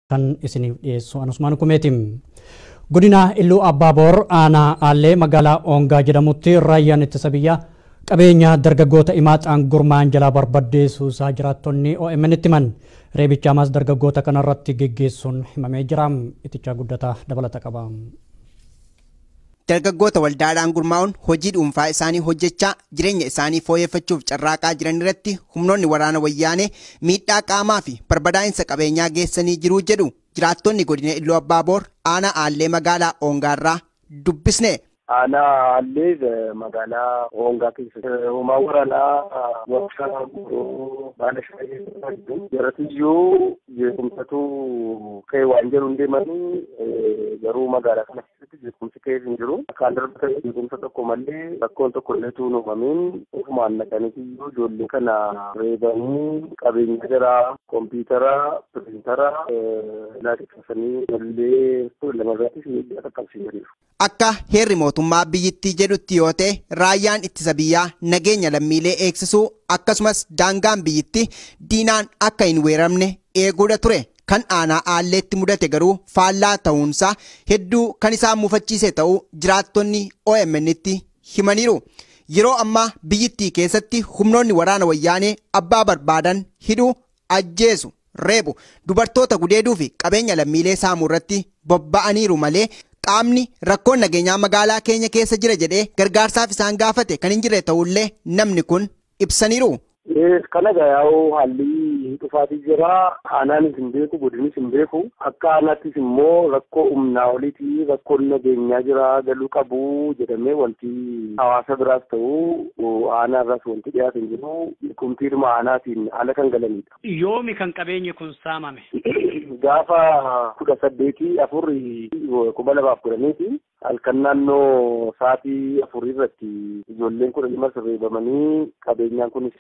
Kan isiniif dhiyeessu anusmaan kumeeti. Godina Illuu Abbaaboor aanaa Aallee magaalaa Oongaa jedhamutti raayyaan ittisa biyyaa qabeenya dargaggoota Imaaxaan gurmaa'an jalaa barbadeessuu isaa jiraattonni OMN itti himan. Reebicha ammas dargaggoota kanarratti geggeessuun himamee jira. Itichaa guddataa dabalata qaba. Dargaggoota waldaadhaan gurmaa'uun hojii dhuunfaa isaanii hojjechaa jireenya isaanii fooyyeffachuuf carraaqaa jiran irratti humnoonni waraana wayyaanee miidhaa qaamaa fi barbadaa'insa qabeenyaa geessanii jiruu jedhu jiraattonni godina Illuu Abbaaboor aanaa Aallee magaalaa Oongaarraa dubbisne. Aanaa Aallee magaalaa Oongaa keessa hoomaa waraanaa warshaa guuroo baala shaayii jiru. Jaratiyyuu jeequmsatu ka'e waan jedhu hin deemanii, garuu magaalaa kana keessatti jeequmsi ka'ee hin jiru. Akkaan darbatan jeequmsa tokko malee, rakkoon tokko illee tuun uumamin, ofumaan naqaniitiyyuu ijoollee kana reebanii qabeenya jaraa kompiitara, piriintara laaqeffasanii ijoollee 12 irrattis miidhaa qaqqabsiisaniiru. Akka heerri mootummaa biyyittii jedhutti yoo ta'e, raayyaan ittisa biyyaa nageenya lammiilee eegsisuu akkasumas daangaan biyyittii diinaan akka hin weeramne eeguudha ture. Kan aanaa Aalleetti mudate garuu faallaa ta'uunsaa hedduu kan isaan mufachiise ta'uu jiraattonni OMN'tti himaniiru. Yeroo ammaa biyyittii keessatti humnoonni waraana wayyaanee abbaa barbaadan hidhuu, ajjeesu, reebu, dubartoota gudeeduu fi qabeenya lammiilee saamuu irratti bobba'aniiru malee qaamni rakkoon nageenyaa magaalaa keenya keessa jira jedhee gargaarsaaf isaan gaafate kan hin jirre ta'ullee namni kun ibsaniiru. Kana yaa'u haalli dhufaatii jira. Aanaanis hin beeku, godinis hin beeku. Akka aanaattis immoo rakkoo humnaa oliitii rakkoon nageenyaa jira, galuu qabu jedhamee wanti hawaasa biraas ta'u aanaa irraas wanti dhiyaatu hin jiru. Beekumtiidhuma aanaatiin haala kan galanidha. Yoomi kan qabeenyi kun saamame? Gaafa 18/4/2010ti, halkan naannoo sa'aatii 4 irratti ijoolleen 12 sirreeffamanii, qabeenyaan kunis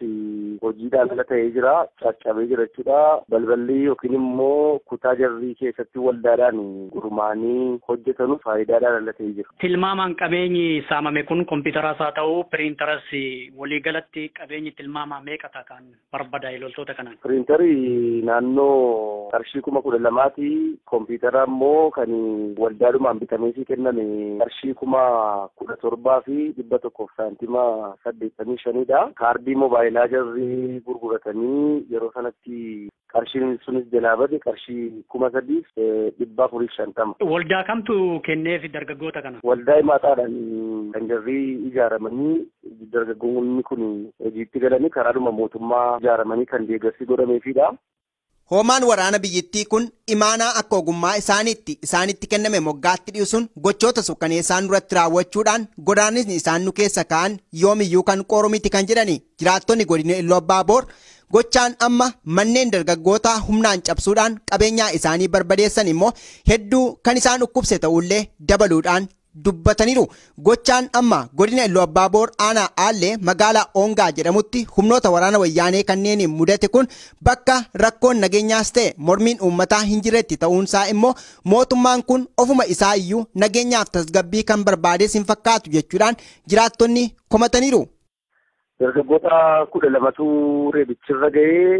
hojiidhaan ala ta'ee jira, caccabee jira jechuudha. Balballi yookiin immoo kutaa jarrii keessatti waldaadhaan gurmaa'anii hojjetanu faayidaadhaan ala ta'ee jira. Tilmaamaan qabeenyi saamame kun kompiitaras haa ta'u piriintaras, waliigalatti qabeenyi tilmaamaa meeqa ta'a kan barbadaa'e loltoota kanaan? Piriintarii naannoo qarshii 12,000ti. Kompiitara immoo kan waldaadhumaan bitameefii kenname qarshii 17,100 fi saantima 85dha. Kaardii moobaayilaa jarri gurguratanii yeroo sanatti qarshiin sunis jalaa bade qarshii 3,450. Waldaa kamtu kenneef dargaggoota kana? Waldaa Himaataadhaan kan jarri ijaaramanii, dargaggoonni kun hojiitti galanii karaadhuma mootummaa ijaaramanii kan deeggarsi godhameefidha. Hoomaan waraana biyyattii kun imaanaa akka ogummaa isaaniitti isaanitti kenname moggaatti dhiisuun gochoota sukkaneessaan duratti raawwachuudhaan godaannisni isaan nu keessa ka'an yoomiyyuu kan qooru miti kan jedhani jiraattonni godina Illuu Abbaaboor, gochaan amma manneen dargaggootaa humnaan cabsuudhaan qabeenyaa isaanii barbadeessan immoo hedduu kan isaan dhukkubse ta'ullee dabaluudhaan dubbataniiru. Gochaan amma godina Illuu Abbaaboor aanaa Aallee magaalaa Oongaa jedhamutti humnoota waraana wayyaanee kanneen mudate kun bakka rakkoon nageenyaas ta'e mormiin uummataa hin jirretti ta'uunsaa immoo mootummaan kun ofuma isaa iyyuu nageenyaaf tasgabbii kan barbaades hin fakkaatu jechuudhaan jiraattonni komataniiru. Dargaggoota 12tu reebichirra ga'ee,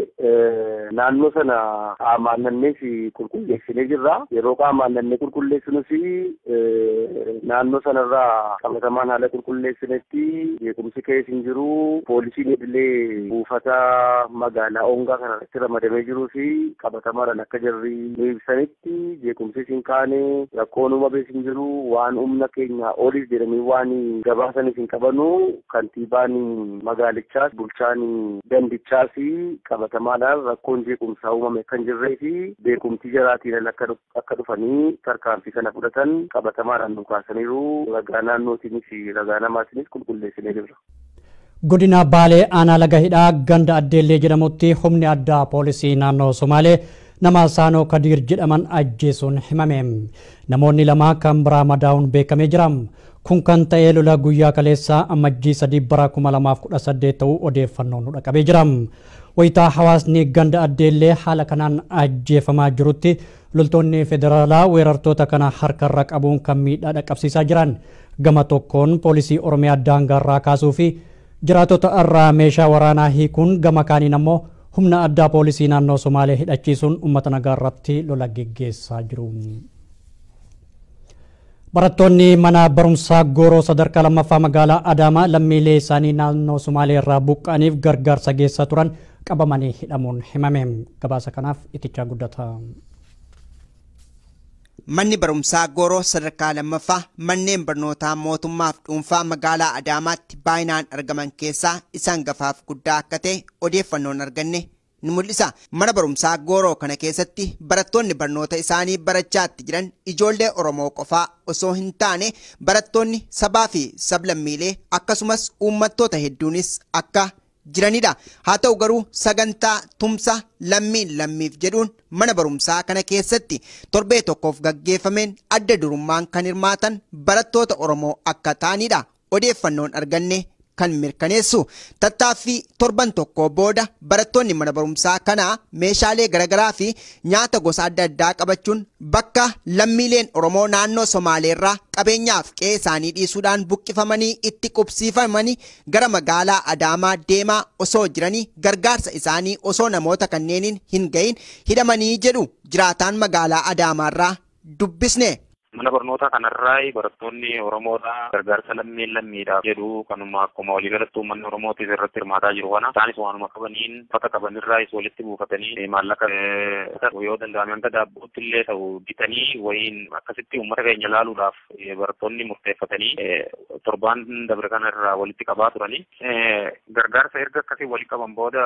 naannoo sana qaamaan fi qulqulleessinee jirra. Yeroo qaamaan nannee qulqulleessinus naannoo sanarraa qabatamaan haala qulqulleessinetti jeequmsi keessa hin jiru. Poolisiin idilee buufata magaalaa Oongaa kanarratti ramadamee jiruu fi qabatamaadhaan akka jarri nu ibsanitti jeequmsi hin kaane, rakkoon uumamees hin jiru, waan humna keenya oliif jedhanii waan gabaasanis hin qabanu. Kantiibaan magaalichaas bulchaan gandichaas qabatamaadhaan rakkoon jeequmsaa uumame kan jirree fi beekumtii jaraatiin akka dhufanii tarkaanfii kana fudhatan qabatamaadhaan nu kaasaniiru. Ragaa naannootiinis ragaa namaatiinis qulqulleessinee jirra. Godina Baalee aanaa Laga Hidhaa ganda Addeellee jedhamutti humni addaa poolisii naannoo Somaalee nama Saanoo Kadiir jedhaman ajjeesuun himame. Namoonni lama kan biraa madaa'uun beekamee jira. Kun kan ta'e lola guyyaa kaleessaa Ammajjii 3 bara 2018 ta'uu odeeffannoon nu dhaqqabee jira. Wayitaa hawaasni ganda Addeellee haala kanaan ajjeefamaa jirutti loltoonni federaalaa weerartoota kana harkarra qabuun kan miidhaa dhaqqabsiisaa jiran. Gama tokkoon poolisii Oromiyaa daangaarraa kaasuu fi jiraatota irraa meeshaa waraanaa hiikuun, gama kaaniin ammoo humna addaa poolisii naannoo Somaalee hidhachiisuun uummata nagaa irratti lola geggeessaa jiru. Barattoonni mana barumsaa Gooroo sadarkaa lammaffaa magaalaa Adaamaa lammiilee isaanii naannoo Somaalee irraa buqqa'aniif gargaarsa geessaa turan qabamanii hidhamuun himame. Gabaasa kanaaf Itichaa Guddataa. Manni barumsaa Gooroo sadarkaa lammaffaa manneen barnootaa mootummaaf dhuunfaa magaalaa Adaamaatti baay'inaan argaman keessaa isaan gafaaf guddaa akka ta'e odeeffannoon arganne ni mul'isa. Mana barumsaa Gooroo kana keessatti barattoonni barnoota isaanii barachaatti jiran ijoollee Oromoo qofaa osoo hin taane barattoonni sabaa fi sablammiilee akkasumas uummattoota hedduunis akka jiranidha. Haa ta'u garuu sagantaa tumsa lammiin lammiif jedhuun mana barumsaa kana keessatti torbee tokkoof gaggeeffameen adda durummaan kan hirmaatan barattoota Oromoo akka ta'anidha. Odeeffannoon arganne kan mirkaneessu tattaaffii torban tokko booda barattoonni mana barumsaa kanaa meeshaalee garaagaraa fi nyaata gosa adda addaa qabachuun bakka lammiileen Oromoo naannoo Somaaleerraa qabeenyaaf qe'ee isaanii dhiisuudhaan buqqifamanii itti qubsiifamanii gara magaalaa Adaamaa deemaa osoo jiranii gargaarsa isaanii osoo namoota kanneeniin hin gahin hidhamanii jedhu jiraataan magaalaa Adaamaarraa dubbisne. Mana barnootaa kanarraa barattoonni Oromoodhaa gargaarsa lammiin lammiidhaaf jedhu kanuma akkuma waliigalatti uummanni Oromootis irratti hirmaataa jiru kana isaanis waanuma qabaniin uffata qabanirraas walitti buufatanii maallaqa yoo danda'ame hanga daabbootti illee ta'u bitanii wayiin akkasitti uummata keenya laaluudhaaf barattoonni murteeffatanii torbaan dabre kanarraa walitti qabaa turanii gargaarsa erga akkasii walii qaban booda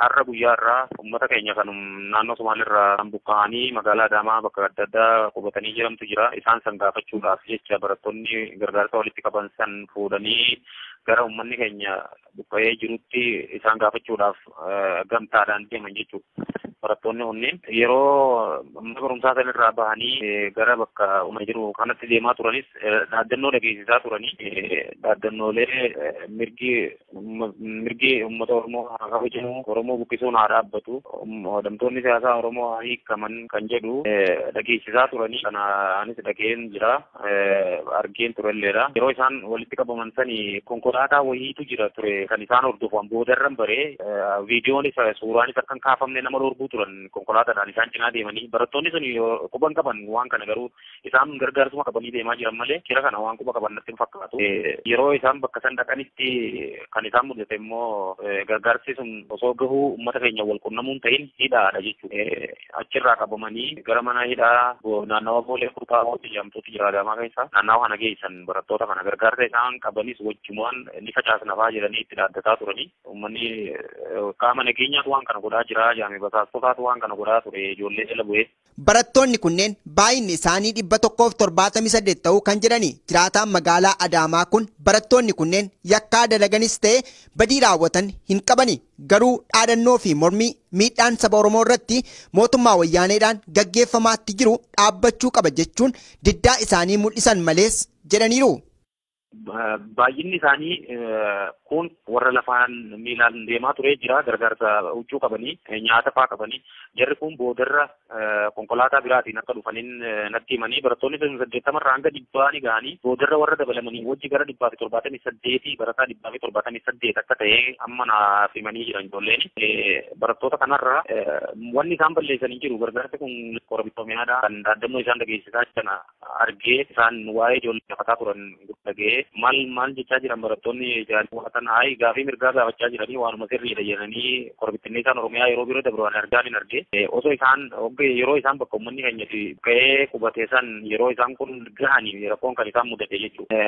har'a guyyaa irraa uummata keenya kanum naannoo Somaaliirraa buqqa'anii magaalaa Adaamaa bakka adda addaa qubatanii jirantu jira. Isaan san gaafachuudhaaf jecha barattoonni gargaarsa walitti qaban san fuudhanii gara uummanni keenya buqqa'ee jirutti isaan gaafachuudhaaf gamtaadhaan deeman jechuudha. Barattoonni kunneen yeroo mana barumsaa sanirraa bahanii gara bakka uummanni jiru kanatti deemaa turanis dhaaddannoo dhageessisaa turanii dhaaddannoolee mirgi uummata Oromoo haa kabajamu, Oromoo buqqisuun haa dhaabbatu, hidhamtoonni siyaasaa Oromoo haa hiikaman kan jedhu dhageessisaa turanii kana anis dhageen jira argeen turelleedha. Yeroo isaan walitti qabaman sani konkolaataa wayiitu jira ture kan isaan hordofan boodarran baree viidiyoonis suuraanis akka hin kaafamne nama dhorkuu turan konkolaataadhaan isaan cinaa deemanii barattoonni sun quban qaban waan kana garuu isaan gargaarsuma qabanii deemaa jiran malee shira kana waan quba qaban natti hin fakkaatu. Yeroo isaan bakka san dhaqanitti kan isaan mudate immoo gargaarsi sun osoo gahuu uummata keenya wal qunnamuun ta'in hidhaadha jechuudha. Achirraa qabamanii gara mana hidhaa naannawa Boolee Furtaa jedhamtuutu jira Adaamaa keessa naannawa kana geessan barattoota kana gargaarsa isaan qabanis wajjumaan ni facaasna fa'aa jedhanii itti dhaaddataa turanii uummanni qaama nageenyaatu waan kana godhaa jira jedhame basaastotaatu waan kana godhaa ture ijoollee jala bu'ee. Barattoonni kunneen baay'inni isaanii 178 ta'uu kan jedhani jiraataan magaalaa Adaamaa kun barattoonni kunneen yakkaa dalaganis ta'e badii raawwatan hin qabani garuu dhaadannoo fi mormii miidhaan saba Oromoo irratti mootummaa wayyaaneedhaan gaggeeffamaatti jiru dhaabbachuu qaba jechuun diddaa isaanii mul'isan malees jedhaniiru. Baay'inni isaanii kun warra lafaan miilaan deemaa ture jira gargaarsa huccuu qabanii nyaata faa qabanii jarri kun boodarra konkolaataa biraatiin akka dhufaniin natti himanii barattoonni sun 80 irraa hanga 100 ni ga'anii boodarra warra dabalamanii wajji gara 178 barataa 178 akka ta'e amma naaf himanii jiran ijoolleen barattoota kanarra wanni isaan balleessanii jiru gargaarsi kun kora bitoomiyaadha kan dhaaddannoo isaan dhageessisaa jiran argee isaan waa'ee ijoollee gaafataa turan dhagee maal maal jechaa jiran barattoonni jaallatan hayi gaafii mirgaa gaafachaa jiranii waanuma sirriidha jedhanii korbittinneessaan Oromiyaa yeroo bira dabru argaan hin arge osoo isaan yeroo isaan bakka uummanni keenya ka'ee qubatee san yeroo isaan kun gahanii rakkoon kan isaan mudate jechuudha.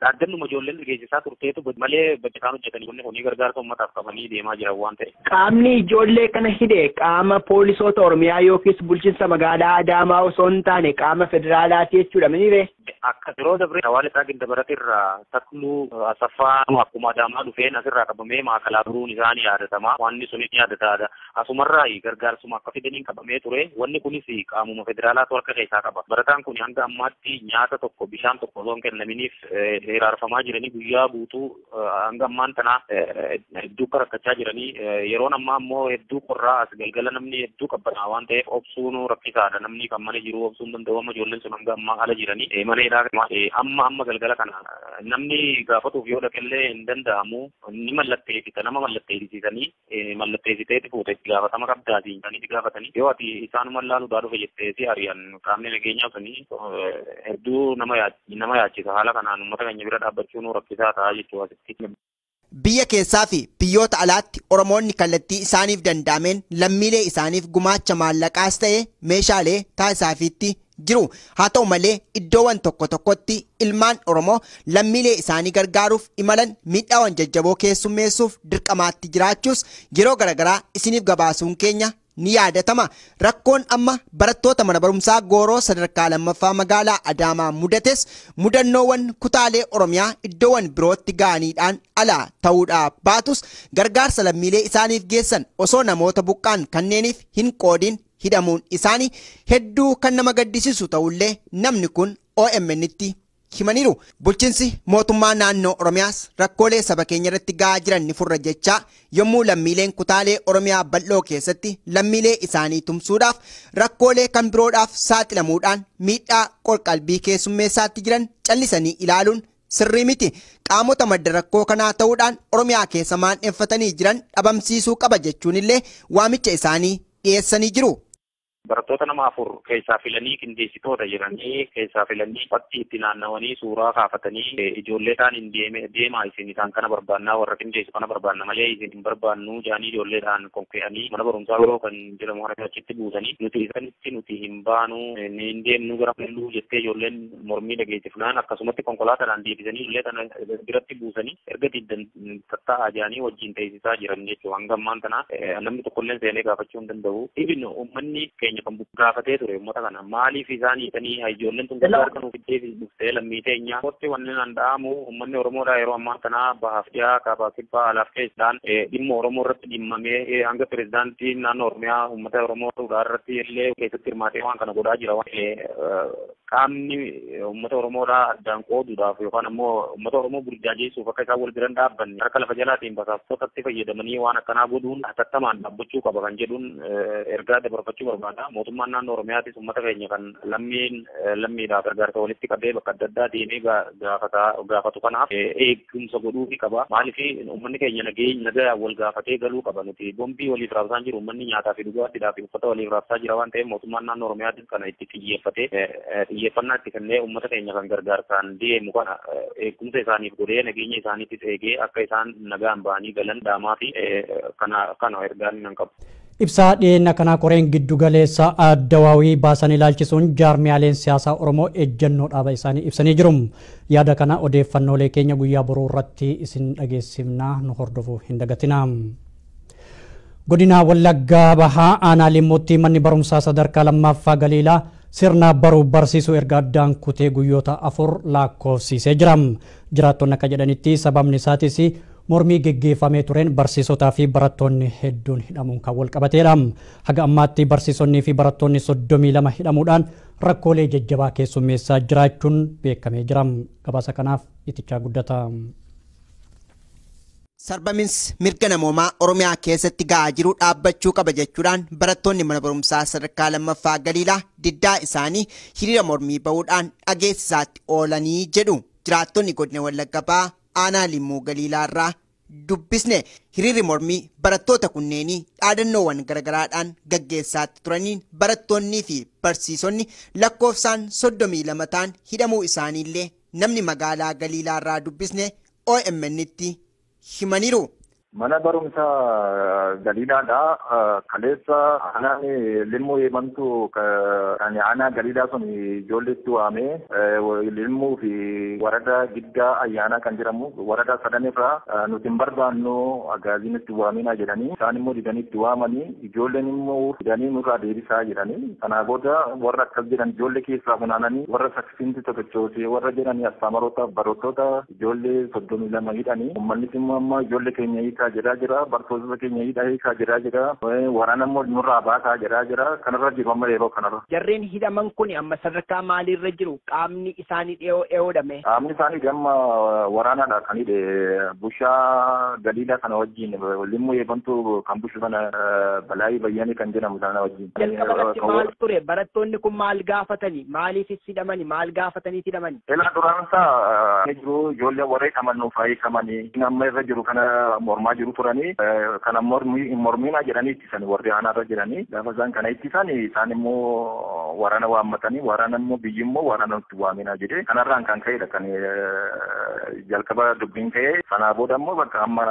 Dhaaddannuma ijoolleen dhageessisaa turteetu malee bajjataan hojjetanii kunni kunii gargaarsa uummataaf qabanii deemaa jiran waan ta'e. Qaamni ijoollee kana hidhe qaama poolisoota Oromiyaa yookiis bulchiinsa magaalaa Adaamaa osoo hin taane qaama federaalaati jechuudha miniire. Akka yeroo dabre hawaasa isaa Gindabarat irraa Takluu Asaffaa akkuma Adaamaa dhufeen asirraa qabamee maakalaa turuun isaa ni yaadatama. Wanni sunis ni yaadataadha. Asumarraa gargaarsuma akka fidaniin qabamee ture. Wanni kunis qaamuma federaalaatu harka keessaa qaba. Barataan kun hanga ammaatti nyaata tokko bishaan tokko osoo hin kennaminiif hiraarfamaa jiranii guyyaa guutuu hanga ammaan tanaa hedduu rakkachaa jiranii yeroon ammaa immoo hedduu qorraa as galgala namni hedduu qabbanaa waan ta'eef obsuun rakkisaadha. Namni kan mana jiru obsuun danda'u amma ijoolleen sun hanga ammaa ala jiranii mana hidhaa amma galgala kana namni gaafatuuf yoo dhaqellee hin danda'amu ni mallatteessita nama mallatteessisanii mallatteessiteeti fuute itti gaafatama qabdaatiin kan itti gaafatanii yoo ati isaanuma laaluudhaa dhufe jettee si ari'an qaamni nageenyaa suni hedduu nama yaachisa haala kanaan uummata keenya bira dhaabbachuun rakkisaa ta'a jechuu asitti. Biyya keessaa fi biyyoota alaatti Oromoonni kallattii isaaniif danda'ameen lammiilee isaaniif gumaacha maallaqaas ta'e meeshaalee taasisaafiitti jiru. Haa ta'u malee iddoowwan tokko tokkotti ilmaan Oromoo lammiilee isaanii gargaaruuf imalan miidhaawwan jajjaboo keessummeessuuf dirqamaatti jiraachuus yeroo garaagaraa isiniif gabaasuun keenya ni yaadatama. Rakkoon amma barattoota mana barumsaa Gooroo sadarkaa lammaffaa magaalaa Adaamaa mudates mudannoowwan kutaalee Oromiyaa iddoowwan birootti ga'aniidhaan ala ta'uudhaa baatus gargaarsa lammiilee isaaniif geessan osoo namoota buqqaan kanneeniif hin qoodin hidhamuun isaanii hedduu kan nama gaddisiisu ta'ullee namni kun OMN'tti himaniiru. Bulchiinsi mootummaa naannoo Oromiyaas rakkoolee saba keenya irratti ga'aa jiran ni furra jechaa yommuu lammiileen kutaalee Oromiyaa bal'oo keessatti lammiilee isaanii tumsuudhaaf rakkoolee kan biroodhaaf saaxilamuudhaan miidhaa qorqalbii keessummeessaatti jiran callisanii ilaaluun sirrii miti. Qaamota madda rakkoo kanaa ta'uudhaan Oromiyaa keessa maandheeffatanii jiran dhabamsiisuu qaba jechuun illee waamicha isaanii dhiyeessanii jiru. Barattoota nama afur keessaa filanii qindeessitoota jedhanii keessaa filanii bakki itti naannawanii suuraa kaafatanii ijoolleedhaan hin deemaa isin isaan kana barbaannaa warra qindeessu kana barbaanna malee isin hin barbaannu jedhanii ijoolleedhaan konke'anii mana barumsaa biroo kan jedhamu kana achitti buusanii nuti isanitti nuti hin baanu hin deemnu gara milluu jettee ijoolleen mormii dhageessifnaan akkasumatti konkolaataadhaan deebisanii ijoollee kana biratti buusanii erga diddan tattaa'aa jedhanii wajjin teessisaa jiran jechuudha. Hanga ammaan tana namni tokkolleen seenee gaafachuu hin danda'u. Ibn uummanni keenya kan gaafatee ture uummata kana maaliif isaan hiitanii ijoolleen tun gargaar kan ofittee dhuftee lammii teenya kotti wanni nan dha'amu uummanni Oromoodha yeroo ammaa kana bahaaf dhiyaa kaabaa kibbaa alaaf keessaan dhimma Oromoo irratti dhimmamee hanga pirezidaantiin naannoo Oromiyaa uummata Oromoo irratti illee keessatti hirmaatee waan kana godhaa jira. Qaamni uummata Oromoodha addaan qooduudhaaf yookaan ammoo uummata Oromoo burjaajeessuuf akka isaan wal biran dhaabbanne harka lafa jalaatiin basaastotatti fayyadamanii waan akkanaa godhuun hatattamaan dhaabbachuu qaba kan jedhuun ergaa dabarfachuu barbaada. Mootummaan naannoo Oromiyaatis uummata keenya kan lammiidhaaf gargaarsa walitti qabee bakka adda addaa deemee gaafatu kanaaf eegumsa godhuufi qaba. Maaliif uummanni keenya nagaa wal gaafatee galuu qaba. Nuti bombii waliif raabsaa jiru uummanni nyaataa fi dhugaatiidhaaf uffata waliif raabsaa jira waan ta'eef mootummaan naannoo Oromiyaatis kana itti xiyyeeffatee xiyyeeffannaa itti kennee uummata keenya kan gargaarsaan deemu kana eegumsa isaaniif godhee nageenya isaaniittis eegee akka isaan nagaan ba'anii galan dhaamaa fi kana ergaan nan qabu. Ibsaa dhiyeenya kanaa koreen giddu galeessa addawaawii baasan ilaalchisuun jaarmiyaaleen siyaasaa Oromoo ejjennoo dhaaba isaanii ibsanii jiru. Yaada kana odeeffannoolee keenya guyyaa boruu irratti isin dhageessifnaa nu hordofuu hin dagatinaa. Godina Wallaggaa Bahaa aanaa Limmotti manni barumsaa sadarkaa lammaffaa Galiilaa sirna baruu barsiisuu erga addaan kutee guyyoota 4 lakkoofsisee jira. Jiraattonni akka jedhanitti sababni isaatis mormii geggeeffamee tureen barsiisotaa fi barattoonni hedduun hidhamuun kan wal qabateedha. Haga ammaatti barsiisonnii fi barattoonni 32 hidhamuudhaan rakkoolee jajjabaa keessummeessaa jiraachuun beekamee jira. Gabaasa kanaaf itichaa guddata. Sarbaminsi mirga namoomaa Oromiyaa keessatti ga'aa jiru dhaabbachuu qaba jechuudhaan barattoonni mana barumsaa sadarkaa lammaffaa Galiilaa diddaa isaanii hiriira mormii ba'uudhaan dhageessisaatti oolanii jedhu. Jiraattonni godina Wallagga Bahaa aanaa Limmuu Galiilaa irraa dubbisne. Hiriirri mormii barattoota kunneenii dhaadannoowwan garagaraadhaan gaggeessaatti turaniin barattoonnii fi barsiisonni lakkoofsaan 32 ta'an hidhamuu isaaniillee namni magaalaa Galiilaa irraa dubbisne OMN'tti himaniiru. Mana barumsaa Galiilaadha. Kaleessa aanaan Limmuu eebantu kan aanaa Galiilaa sun ijoolleetti waamee Limmuu fi warada Giddaa Ayyaanaa kan jedhamu warada sadanirraa nuti hin barbaannu agaaziin itti waaminaa jedhanii isaan immoo didanii itti waamanii ijoolleen immoo didanii nurraa deebisaa jedhanii kanaa booda warra akkas jedhan ijoollee keessaa funaananii warra saksiinti sochoosee warra jedhanii astamaroota barattoota ijoollee 32 hidhanii uummannis immoo amma ijoollee keenya hiikaa jedhaa jira. Barsiisota keenya hidhaa hiikaa jedhaa jira. Waraana immoo nurraa baasaa jedhaa jira. Kanarra jiru amma yeroo kanarra. Jarreen hidhaman kun amma sadarkaa maaliirra jiru? Qaamni isaanii dhiyoo dheehoodhame. Qaamni isaanii amma waraanaadha kan hidhe bushaa Galiilaa kana wajjin Limmuu Eebantuu kan bushu kana Balaayii Bayyaanii kan jedhamu sana wajjin. Jalqaba maal ture? Barattoonni kun maal gaafatanii? Maaliifis hidhamani? Maal gaafatanii hidhamani? Elaa duraan isaa jiru ijoolleen warra hidhaman nuuf hiikamanii amma irra jiru kana mormaa jiru turanii kana mormiinaa jedhanii ittisan warri aanaarra jiranii gaafa isaan kana ittisan isaan immoo waraana waammatanii waraana immoo biyyi immoo waraana nutti waaminaa jedhee kanarraan kan ka'edha kan jalqaba dubbiin ka'ee sanaa booda immoo bakka amma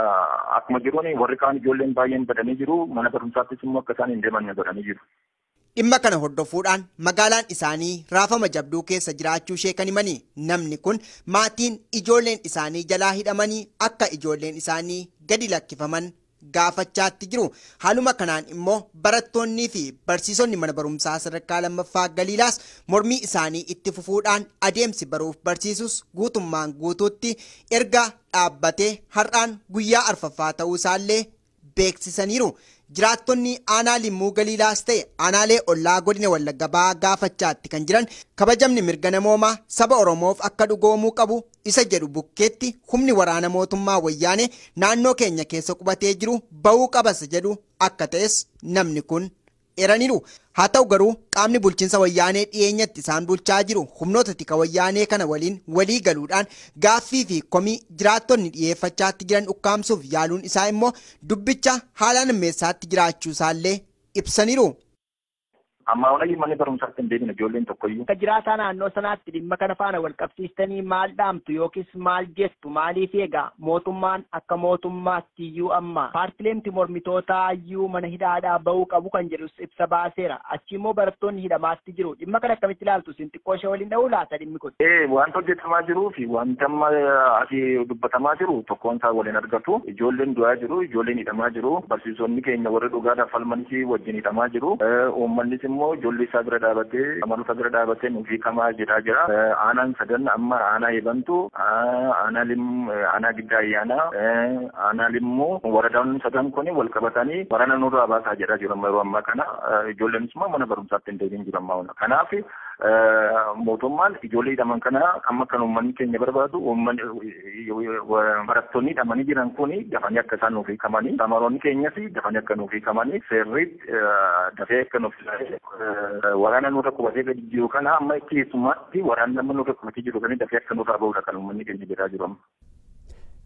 akkuma jiruun warri kaan ijoolleen baay'een badanii jiru mana barumsaattis immoo akka isaan hin deemanne godhanii jiru. Dhimma kana hordofuudhaan magaalaan isaanii raafama jabduu keessa jiraachuu ishee kan himanii namni kun maatiin ijoolleen isaanii jalaa hidhamanii akka ijoolleen isaanii gadi lakkifaman gaafachaatti jiru. Haaluma kanaan immoo barattoonnii fi barsiisonni mana barumsaa sadarkaa lammaffaa Galiilaas mormii isaanii itti fufuudhaan adeemsi baruuf barsiisus guutummaan guutuutti erga dhaabbatee har'aan guyyaa arfaffaa ta'uu isaallee beeksisaniiru. Jiraattonni aanaa Limmuu Galiilaas ta'e aanaalee ollaa godina Wallagga Bahaa gaafachaatti kan jiran kabajamni mirga namoomaa saba Oromoof akka dhugoomuu qabu isa jedhu bukkeetti humni waraana mootummaa wayyaanee naannoo keenya keessa qubatee jiru ba'uu qabas jedhu akka ta'es namni kun eeraniiru. Haa ta'u garuu qaamni bulchiinsa wayyaanee dhiyeenyatti isaan bulchaa jiru humnoota tika wayyaanee kana waliin walii galuudhaan gaaffii fi komii jiraattonni dhiyeeffachaatti jiran ukkaamsuuf yaaluun isaa immoo dubbicha haalaan ammeessaatti jiraachuu isaallee ibsaniiru. Amma onayyi manni barumsaatti hin deebine ijoolleen tokkoyyuu. Akka jiraataa naannoo sanaatti dhimma kana faana wal qabsiistanii maal dhaamtu yookiis maal jettu maaliif egaa mootummaan akka mootummaatti iyyuu amma paartileen mormitootaa iyyuu mana hidhaadhaa ba'uu qabu kan jedhus ibsa baaseera. Achi immoo barattoonni hidhamaatti jiru. Dhimma kana akkamitti ilaaltu isin xiqqoo ishee waliin dha'uu laata dhimmi kun? Wanta hojjetamaa jiruu fi wanta amma asii dubbatamaa jiru tokkoon isaa waliin argatu. Ijoolleen du'aa jiru, ijoolleen hidhamaa jiru, barsiisonni keenya warri dhugaadhaaf falmanis wajjin hidhamaa jiru. Uummannis immoo ijoollee isaa bira dhaabatee amaloota bira dhaabatee nuuf hiikamaa jedhaa jira. Aanaan sadan amma aanaa Eebantu, aanaa aanaa Giddaa Ayyaanaa, aanaa Limmuu waradaan sadan kun wal qabatanii waraana nurraa baasaa jedhaa jiru yeroo ammaa kana. Ijoolleenis immoo mana barumsaatti hin deebiin jiru ammaa. Kanaaf mootummaan ijoollee hidhaman kana amma kan uummanni keenya barbaadu uummanni barattoonni hidhamanii jiran kun dafanii akka isaan nuuf hiikamanii samaroonni keenyas dafanii akka nuuf hiikamanii seerriitti dafee akka nuuf waraana nurra qubatee gadi jiru kana amma keessumaatti waraanni amma nurra qubatee jiru kana dafee akka nurraa ba'uudha kan uummanni keenya jedhaa jiru amma.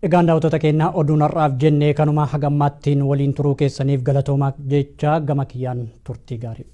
Egaan daawwattoota keenya oduun har'aaf jennee kanuma hagammaattiin waliin turuu keessaniif galatoomaa jecha gama kiyyaan turtii gaarii.